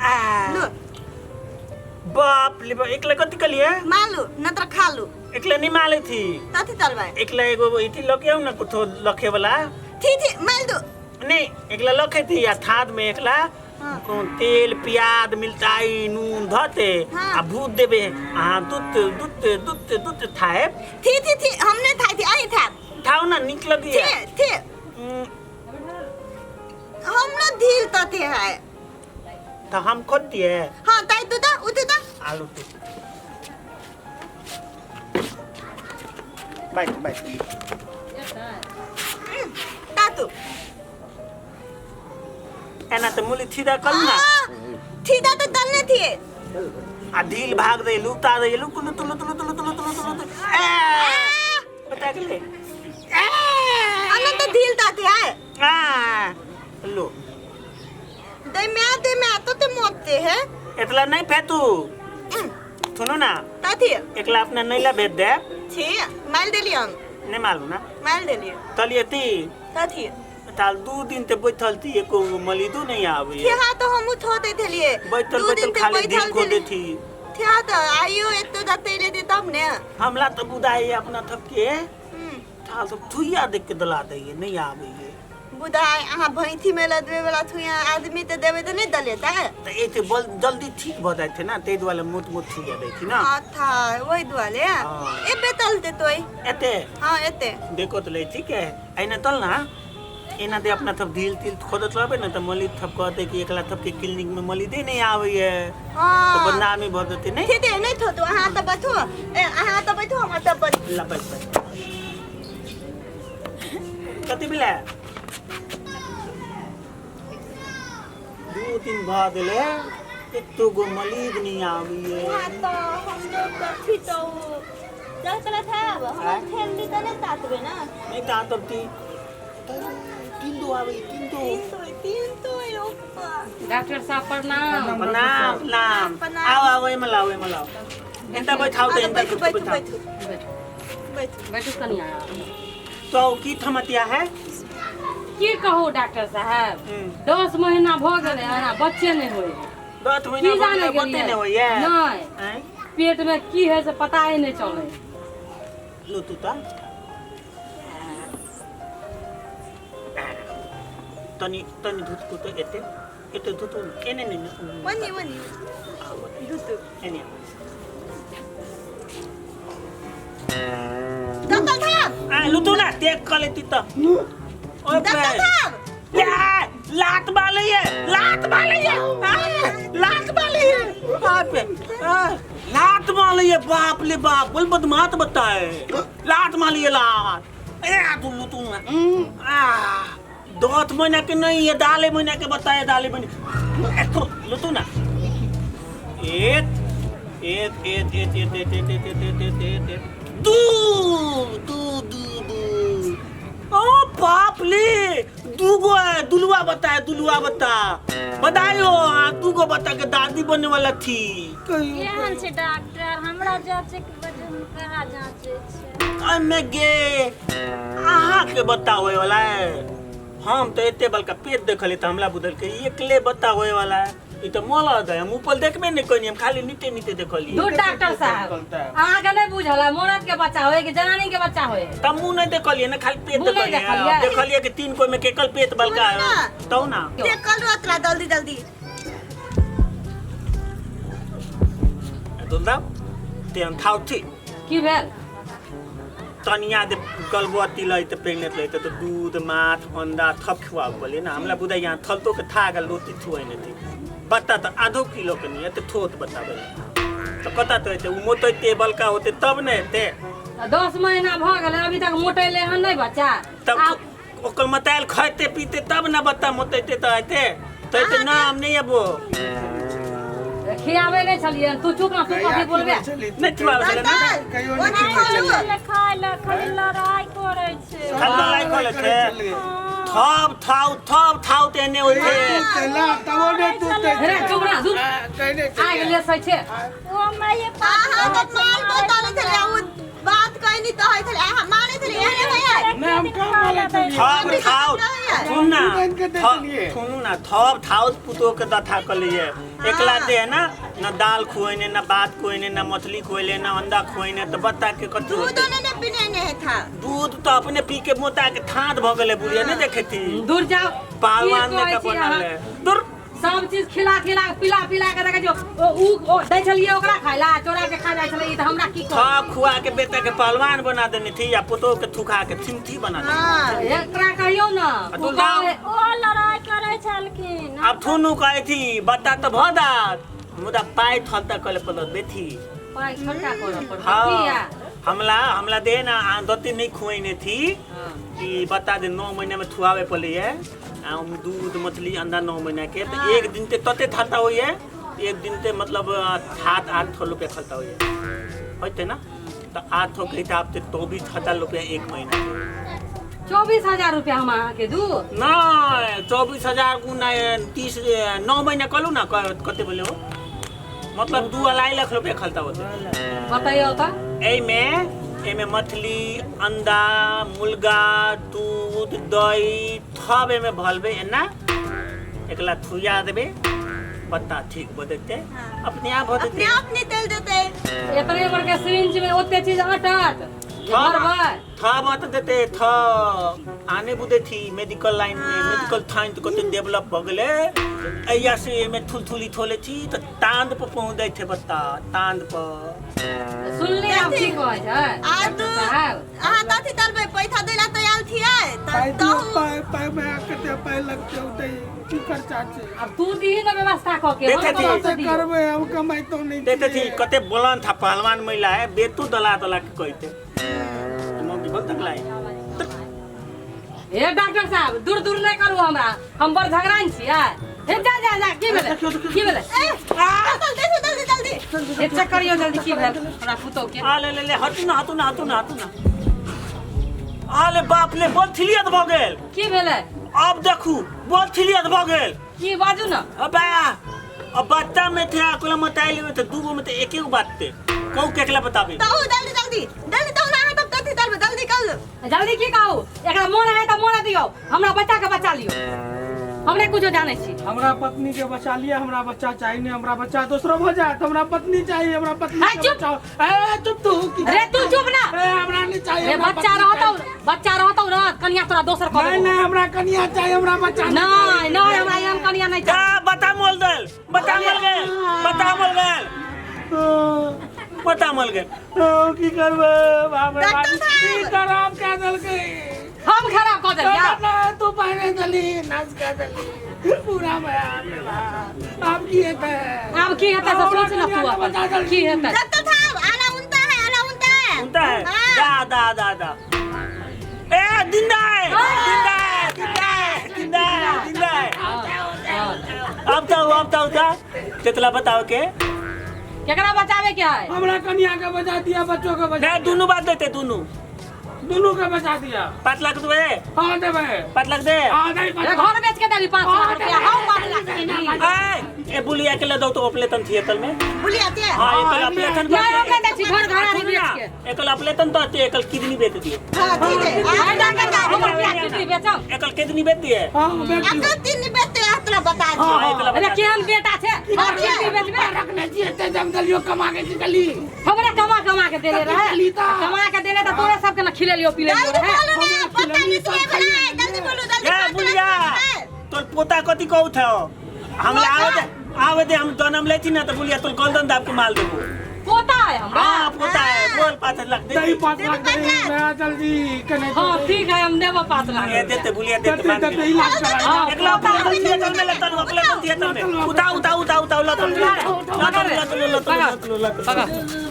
आ, लो बाप रे बाप, एकला कथी कहलिए मालू न तर खालू एकला नहीं माले थी तथी तलबै एकला एगो इथी लके आउ ना कुछो लखे वाला थी थी माल दो नहीं एकला लखे थी या थाद में एकला हाँ। कौन तेल प्याज मिरचाई नून धते हाँ। आ भूत देबे आ दूध दूध दूध दूध थाए थी थी थी हमने थाई थी आई था थाओ ना निक लगी थी है थी उम, हम न धील तथी है तो हम खुद दिए हाँ ताई तू दा उतू दा आलू तू बैठ बैठ ता तू एना तो मूली थीदा कल ना थीदा तो दलने थी आ ढील भाग दे लूता दे लू कुलू तुलू तुलू तुलू तुलू तुलू तुलू तुलू ए बता के ले ए अनंत तो धील ताती है आ लो दे मैं दे मैं तो ते मोते है इतना नहीं फेतू सुनो ना ताती एकला अपना नैला भेज दे छी माल देली हम नहीं मालूम ना माल देली तलिए ती ताती ताल दू दिन ते बैठल थी एको मलिदो नहीं आवे थे हाँ तो हम थो दे थलिए बैठल दू बैठल दिन ते खाली बैठल दिन खो थेली। दे थी थे हाँ तो आइयो एतो जाते ले दे तब ने हमला तो बुदाई अपना थपके थाल तो थुइया देख के दला दैये नहीं आवे बुधाय अहाँ भैंसी में लदबे वाला थुइया आदमी ते देबे त नहीं दलेता तो एते बल जल्दी ठीक भ जाए थे ना ताहि दुआरे मोट मोट थुइया दै थी ना हाँ था वही दुआरे हाँ। एबे तल दे तोय एते हाँ एते देखो तो ले ठीक है एना तल ना एना दे अपना थप ढील तिल खोदत रहबे ना तो मली थप कहते कि एकला थप के क्लिनिक में मली दे नहीं आवे है तो हाँ बदनामी भर देते नहीं ठीक है नहीं थो तो अहाँ तो बैठो ए अहाँ तो बैठो हम तो बैठ ला बैठ बैठ कति बेला दू दिन भऽ गेलै एतो गो मलीद नहीं आबैए हाँ तो हम लोग कथी तो चल था अब हम ठेली तो नहीं तातबे ना नहीं तऽ तब ती तीन दो आबै तीन दो तीन तो तीन तो ऊपर डॉक्टर साहब प्रणाम प्रणाम प्रणाम प्रणाम। आओ आओ एमे लाओ एमे लाओ एंता बैठाओ तो हाँ, एंता बैठो बैठाओ बैठो बैठो बैठो बैठू कनिया तो की थमतिया है की कहू डॉक्टर साहब 10 महीना भऽ गेलै हन आ बच्चे नहि होइ है। दस की महीना जाने भऽ गेलै, बते गेलियै नहि होइए नहि आँय? पेट में की है से पता ही नहीं चले लो तू तऽ तनी तनी धुतकू तऽ एते एते धुतू ने एने ने वनी वनी धुतू एने दंतल थाम आ लुतू ना देख कऽ लेती तऽ ओए दंतल थाम लात माले ये लात माले ये आ, लात माले ये बाप रे आ, लात माले ये बाप ले बाप बोल बदमाश बताए लात माले ये लात ए तू लुतू ना आ दस महीना के नहीं ये डाले महीना के बताए डाले महीना ए, तू लुतू ना एक एक एक एक एक एक एक एक एक एक एक एक एक दू दू दू दू ओ बाप ले दूगो है दुलुआ बताए दुलुआ बता बतायो हाँ दूगो बता के दादी बनने वाला थी केहन छै डॉक्टर हमरा जाँचे के बजे हुनकरा जाँचे छै अमे गे अहाँ के बतावे वाला है हम तो एते बड़का पेट देखले त हमरा बुझल के एकले बतावे वाला है ई त मलद है हम ऊपर देखबे नहीं कनी हम खाली नीचे नीचे देखलिए दू डॉक्टर साहब अहाँके नहि बुझल है मरद के बच्चा होय कि जनानी के बच्चा होय त मुंह नहीं देखलिए ना खाली पेट मुँह नहीं देखलिए देखलिए। देखलिए कि तीन कोई में केकल पेट बड़का है तौ ना ते कल रोतला जल्दी जल्दी दुलदा ते हम थाउ थी की भेल तनिया दे गलबती लै त प्रेग्नेंट लै त दूध माछ अंडा थप खुआब बोले ना हमरा बुझाइ यहाँ थलतो के थाग लोती थुआइ थी बत्ता त आधो किलो के नहीं त थोत बताबे त कता तो एते उ मोतैते बलका होते तब ने एते 10 महीना भऽ गेलै अभी तक मोटेले हन नहि बच्चा तब आब ओकर मतायल खैते पीते तब ना बत्ता मोतैते त एते त एते ना हम नहीं अबो खियाबै नहि छलियै तू चुप ना तू कथी बोलबे नहीं थुआबै छलै ना कहियो ओने नहि खोलू खाय खाय लए खाली लड़ाइ करै छै खाली लड़ाइ करै छै थप थाउ थप थाउ ते एने होते रे चुप ना दूर कहने आगि लेसै छै ओ माये अहाँ तऽ माल बताले छलै उ बात कहनी तो होय छलै अहाँ मानै छलै एहने होय नहीं हम कहाँ मानै छलियै थब थाउ सुन ना दुकान के दे देलियै। सुनू ना थब थाउ पुतो के दथा कलिए एकला दे है ना ना दाल खुएने ना भात खुएने ना मछली खुएले ना अंडा खुएने तो बत्ता के कथी दूध होतै? ने पीने ने था दूध तो अपने पी के मोटा के थाद भ गेले बुढ़िया नहीं देखे थी दूर जाओ पहलवान की ने कहै का छी बनल अहाँ? है दूर सब चीज खिला खिला के पिला पिला के देखै छियौ ओ ऊ ओ दै छलियै ओकरा खाय ला चोरा के खा जाइ छलै ई तऽ हमरा की खा कहू खुआ के बेटा के पहलवान बना देने थी या पुतोह के थुका के थिमथी बना देने हाँ एकरा कहियौ न आ ऊ तू जाओ। कहै- ओ लड़ाई करै छलखिन अब थुनु कहे थी बता तो भ दात मुदा पाई थलता कले पलत बेथी पाइ खर्चा करऽ पड़तै हाँ किया हमला हमला दे ना आ दत्ती नहीं खुआने थी हाँ। कि बता दे 9 महीना में थुआवे पड़े है आ ओमे दूध मछली अंडा 9 महीना के तो एक दिन ते तते थाता होई है एक दिन ते मतलब 7-8 ठो रुपया खलता होई है होते ना तो 8 ठो के हिसाब से 24,000 रुपया एक महीना के 24,000 रुपया हम अहाँके दू नहीं 24,000 गुना 30 9 महीना कहलू ना कते बोले हो मतलब 2.5 लाख रुपया खलता होते बतैयौ तऽ एहिमे एहिमे मछली अंडा मुर्गा दूध दही सब एहिमे भलबे एना एकला थुया देबे पत्ता ठीक भऽ जेतै अपने आप भऽ अपने जेतै आप निकल देते एतने बड़के सिरिंज में ओते चीज अटत जे भरबै थ मत देते थ आने बुझे थी मेडिकल लाइन में मेडिकल थाइन तो कते डेवलप भ गेलै एहिया से एहिमे थुलथुली थोले छी तऽ तांद पर पहुँच जाइ छै बत्ता तांद पर सुनली आब की कहै छै आ डॉक्टर तू साहब अहाँ कथी करबै पैसा दै ला तैयार छियै तऽ पाइ दियौ कहू पाइ पाइ मे कते पाइ लगतै ओतै की खर्चा छै आब तू दीही ने व्यवस्था कऽ के हम देखै कतऽ छी। से से दियौ? करबै हम कमाइतो नहि देखते छी छियै। कते बुलंद था पहलवान महिला है बेतू दला दला के कहते मम्मी बोल तक लाई हे डॉक्टर साहब दूर दूर नहि करू हमरा हम बड़ झगड़ाइन छियै हे जा जा जा की भेलै की भेलै ए, जल्दी जल्दी जल्दी हे चेक करियौ जल्दी की भेल हमरा पुतोह के आ ले ले ले हटू ना हटू ना हटू ना हटू ना आ ले बाप ले बोल थिलियत भ गेल की भेलै अब देखू बोल थिलियत भ गेल की बाजू न अबे अब बच्चा में थे अकेला मताई लेवे तो दूगो में तो एक एक बात थे कहू केकला बताबे कहू जल्दी जल्दी जल्दी कहू ना अहाँ तब कथी करबै जल्दी कहू जल्दी की कहू एकरा मोन है तऽ मोन दियौ हमरा बच्चा के बचा लियौ हमरे कुछो जानै छी हमरा पत्नी के बचा लिया हमरा बच्चा चाहिए नहीं हमरा बच्चा दोसरो भऽ जायत हमरा पत्नी चाहिए हमरा पत्नी है, के चुप। बचाओ ए चुप तू की रे तू चुप ना ए हमरा नहीं चाहिए रे हमरा बच्चा पत्नी रहतौ चाहिए। बच्चा रहतौ ना कनिया तोरा दोसर कऽ नहीं देबौ नहीं हमरा कनिया चाहिए हमरा बच्चा नहीं नहीं हमरा एहन कनिया नहीं जा चाही बता मोल दल बता मोल गेल बता मोल गेल बता मोल गेल ओ, की करबै बाप रे बाप डॉक्टर साहब। की खराब कए देलकै हम खराब कऽ देलियै ना तू पहिने देली नाच कए देली पूरा माया रे बाप आब की हेतै आब की हेतै से सोच न तू अपन की हेतै डॉक्टर साहब आला उनता है आला उनता है सुनता है हाँ। दा दा दा दा ए जिंदा है जिंदा है जिंदा है जिंदा है जिंदा है अब तो अब तो जा तेतला बताओ के केकरा बचावे के है हमरा कनिया के बचा दिया बच्चों के बचा नहीं दोनों बात देते दोनों दोनों के बचा दिया 5 लाख देबे हाँ देबै 5 लाख दे हाँ नहीं रे घर बेच के देबी 5 लाख रुपया हम 5 लाख देबी ए ए बुलिया के ले दो तो अपलेतन थिएटर में भूली आती है हाँ एकल अपलेतन नहीं हम नहीं दै छी घर घर आदमी बेच के एकल अपलेतन तो आते एकल किडनी बेच दिए हाँ ठीक है अरे डॉक्टर साहब हम रुपया कितनी बेचम एकल किडनी बेच दिए हाँ बेच दियौ। अगर तीन बेटे हैं तोरा बता दी हाँ एकल अरे बता केहन बेटा छै हम कितनी बेचबे रखने छियै ते जम देलियो कमा के निकली हमरे कमा कमा के देले रहे खिलेली तऽ। कमा के देले तऽ तोरे सबके न खिलेलियो पिलेलियो जल्दी रहे बोलू ना पता नहीं तुम्हें बना है जल्दी बोलू जल्दी ए 5 लाख बुलिया है। तोर पोता कथी कहू था हम आवे दे आवे दे हम जन्म लेती ना तो बुलिया तोर गर्दन दाब के माल देबो पोता है हमरा हाँ पोता है बोल 5 लाख दे दही 5 लाख दही मैं जल्दी कने हाँ ठीक है हम देबो 5 लाख ए देते बुलिया देते देते मान देते गेल। ही लाख कराई हाँ, एकला अपलेतन थिएटर में लतन अपलेतन थिएटर में उठा उठा उठा उठा लतन लतन लतन लतन लतन लतन पकड़।